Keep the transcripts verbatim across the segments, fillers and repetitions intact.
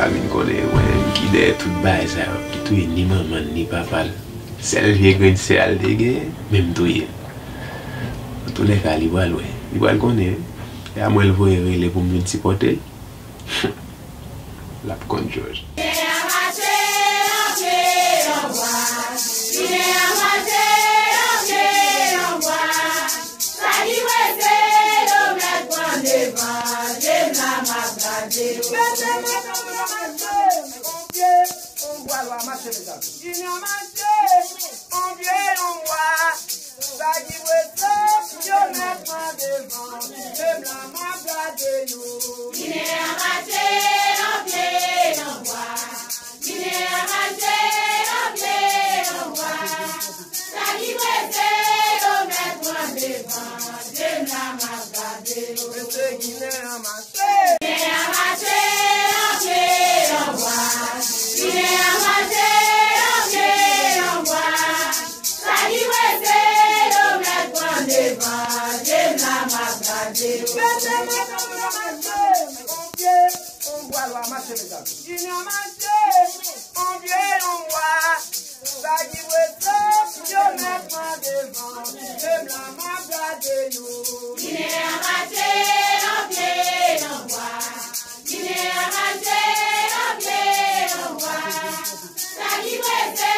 A vin konnen mwen menm ki dèyè tout bagay sa yo, ki touye ni manman l, ni papa l. Sèl vye grenn sè a l te genyen, men m touye l. Antoulèka, li pral wè. Li pral konnen, wi. E a mwen l voye rele pou m vin sipòte l. L ap konn jòj. Sa ki prese yo mèt pran devan, je m la m ap gade yo. Mete men nan yo mache, on pye, on bwa, lwa mache, mezanmi. Inyon mache, on pye, on bwa. Sa ki prese yo mèt pran devan, je m la m ap gade yo. Ginen an mache, on pye, on bwa. Ginen an mache, on pye, on bwa. Sa ki prese yo mèt pran devan, je m la m ap gade yo. Mesye, Ginen an mache. Ginen an mache, on pye, on bwa. Ginen an mache, on pye, on bwa. Sa ki prese yo mèt pran devan, je m la m ap gade yo. Mesye, mesye, mesye, on pye, on bwa, lwa mache, mezanmi. Inyon mache, on pye, on bwa. Sa ki prese yo mèt pran devan, je m la m ap gade yo. Ginen an mache, on pye, on bwa. Ginen an mache, on pye, on bwa. Sa ki prese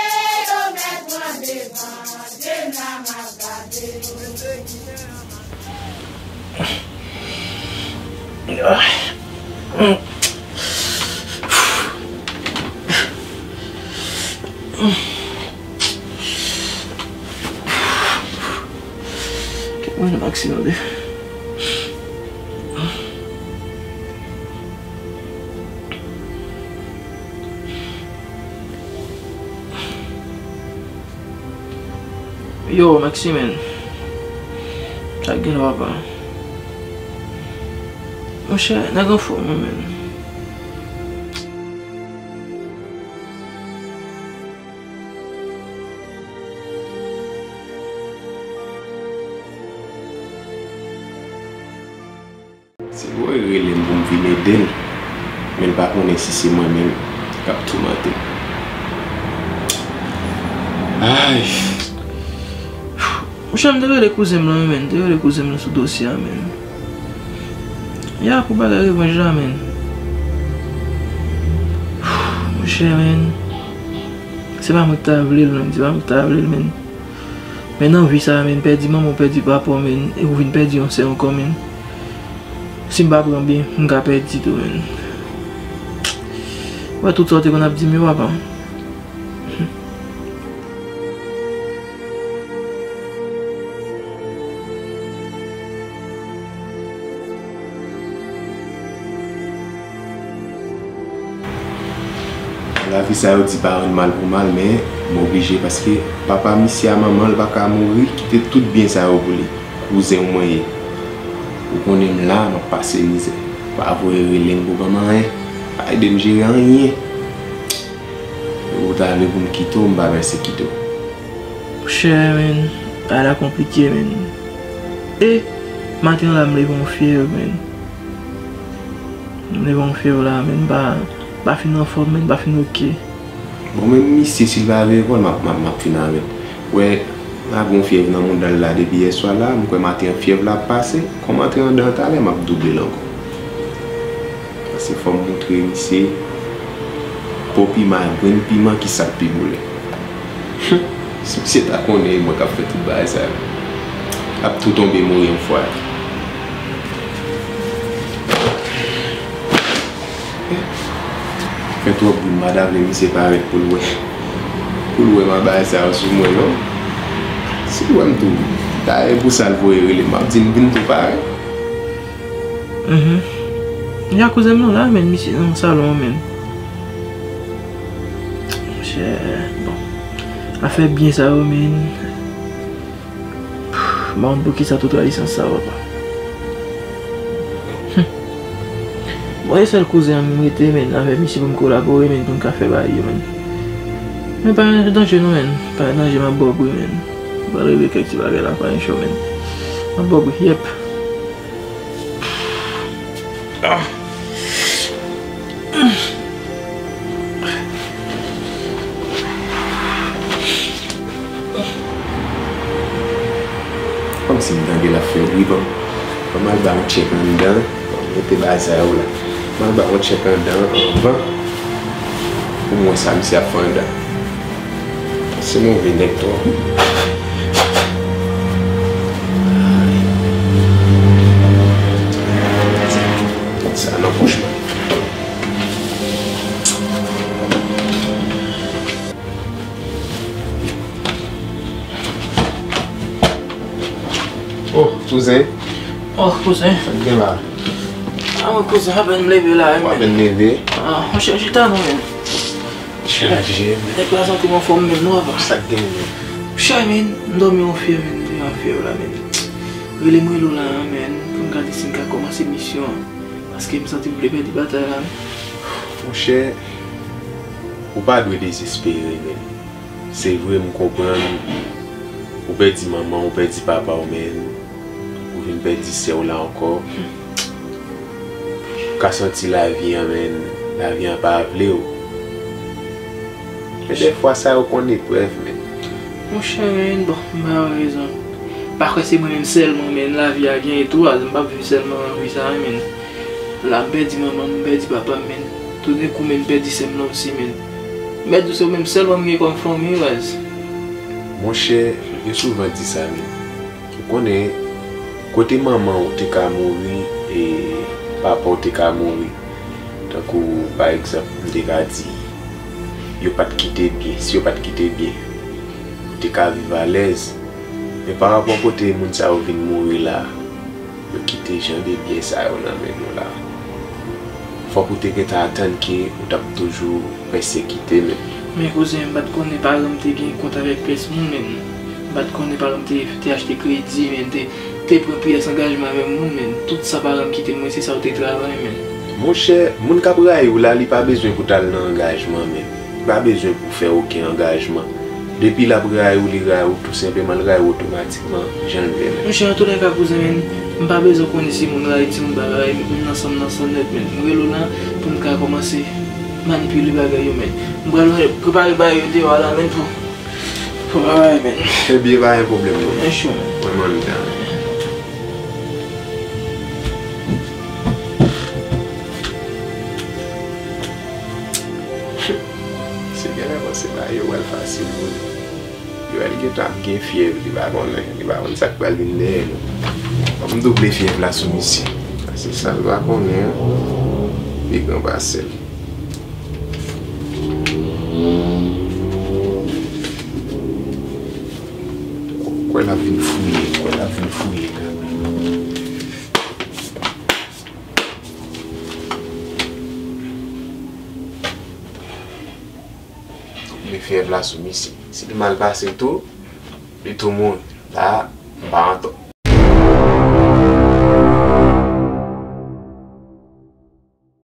yo mèt pran devan, je m la m ap gade yo. Kèt mwen, Maxime, de. Yo, Maxime, sa k gen la, papa? Monchè, nèg anfòm, wi, men. Se vre, rele m pou m vin ede l, men l pa konnen si se mwen menm k ap toumante l. Ay! Monchè, m te rele kouzen m lan, wi, men. M te rele kouzen m lan sou dosye a, men. Ya, pou bagay revanj la, men. Monchè, men. Se pa mwen ki ta vle l, men. Se pa mwen ki ta vle l, men. Men nan vi sa a, men, pèdi manman w, pèdi papa w, men, e ou vin pèdi yon sè ankò, men. Si m pa pran byen, m ka pèdi tou, men. Ou wè tout sa w te konn ap di m yo, papa. Lavi sa yo di pa rann mal pou mal, men m oblije paske papa misye a manman l pa ka mouri, kite tout byen sa yo pou li. Kouzen w mwen ye. Ou konnen m la, m ap pase mizè. Pa voye rele m pou ban m anyen. Pa ede m jere anyen. Ou ta vle pou m kite w, m pa prese kite w. Monchè, men, bagay la konplike, men. E, maten an la, m leve yon fyèv, men. M leve yon fyèv la, men, m pa, m pa fin anfòm, men, m pa fin oke. Bon, men misye, si l pa veye kò l, m ap, m ap, m ap fin avè l. Wè, m ap gen yon fyèv nan mouda l la depi yèswa la, m kwè maten an fyèv la ap pase. Kòm antre anndan an talè, m ap double l ankò. Paske fò m montre misye po piman ak grenn piman kisa k pi boule. Hum, si misye ta konnen e mwen k ap fè tout bagay sa yo, l ap tou tonbe mouri yon fwa. Fè twòp bri, m pa ta vle misye parèt pou l wè. Pou l wè m ap bagay sa yo sou mwen, non. Si l wè m tou, dayè pou sa l voye rele m, m ap di l vin tou parèt. Mhm. Ya kouzen m nan la, men, misye nan salon an, men. Monchè, bon. Afè byen sa yo, men. M pa konn poukisa tout trayisans sa, papa. Hum. Bon, e sèl kouzen an m rete, men, avèk misye pou m kolabore, men, pou m ka fè bagay yo, men. Men pa gen danje non, men. Pa gen danje, m ap ba w bri, men. M pral regle kèk ti bagay la, pa gen cho, men. M ap ba w bri, yèp. Ah. L ap fè wi, bon. Ban m al ba yon tchèk anndan. Bon, mete bagay sa yo la. Ban m al ba yon tchèk anndan anvan pou m wè sa misye ap fè anndan. Se move nèg twòp. Sa nan pòch mwen. Oh, kouzen. Oh, kouzen. Sa k gen la? Ah, mwen kouzen, apèn m leve la, wi, men. Apèn leve? Ah, monchè, chita non, men. Chaje, men. Nèg la santi m anfòm menm non, apa. Sa k gen, men? Monchè, men, m dòmi yon fyèv, men, m dòmi yon fyèv la, men. Rele m, rele w la, men, pou n gade si n ka kòmanse misyon an. Paske m santi m vle pèdi batay la, men. Monchè, ou pa dwe dezespere, men. Se vre, m konprann ou pèdi manman w, ou pèdi papa w, men ou vin pèdi sè w la ankò. Ou ka santi lavi an, men lavi an pa vle w. Men dèfwa sa yo konn eprèv, men. Monchè, men, bon, m ba yo rezon. Pa kwè se mwen menm sèlman, men lavi a genyen tou, a, m p ap viv sèlman nan vi sa, men. La, m pèdi manman m, m pèdi papa m, men. Toudenkou, men, m pèdi sè m nan osi, men. M pèdi w, se ou menm sèlman m gen kòm fanmi, baz. Monchè, yo souvan di sa, men. Ou konnen, kote manman w te ka mouri, e papa w te ka mouri, tankou, pa egzanp, m te ka di, yo pa t kite byen, si yo pa t kite byen, ou te ka viv alèz. Men pa rapò kote moun sa yo vin mouri la, yo kite jan de byen sa yo nan men nou la. Fòk ou te gentan atann ke ou t ap toujou pèsekite, men. Men kouzen, m pa t konnen paran m te gen kont avèk pyès moun, men. M pa t konnen paran m te, te achte kredi, men, te, te pran pyès angajman avèk moun, men. Tout sa paran m kite mwen, se sa yo te travay, men. Monchè, moun k ap rayi w la, li pa bezwen pou w t al nan angajman, men. Li pa bezwen pou w fè okenn angajman. Depi l ap rayi w, li rayi w tou senpleman, l rayi w otomatikman, jan l vle, men. Monchè, antoulèka, kouzen, men, m pa bezwen konnen si moun rayi, si moun pa rayi, m nan san m nan san nèt, men. M rele w la pou m ka kòmanse manipile bagay yo, men. M pral prepare bagay yo deyò a la, men, pou, pou bagay, men. Ebyen, pa gen pwoblèm, non. Monchè. Mwen, m anndan, men. Se genlè panse bagay yo pral fasil pou li. Li wè li gentan ap gen fyèv, li pa konnen, li pa konn sa k pral vin dèyè nou. Fò m double fyèv la sou misye. Se sa l pa konnen an. Pi gran pase l. Kwè l ap vin fouye, kwè l ap vin fouye. Double fyèv la sou misye. Si li mal pase tou, li tou mouri. La, m pa antò.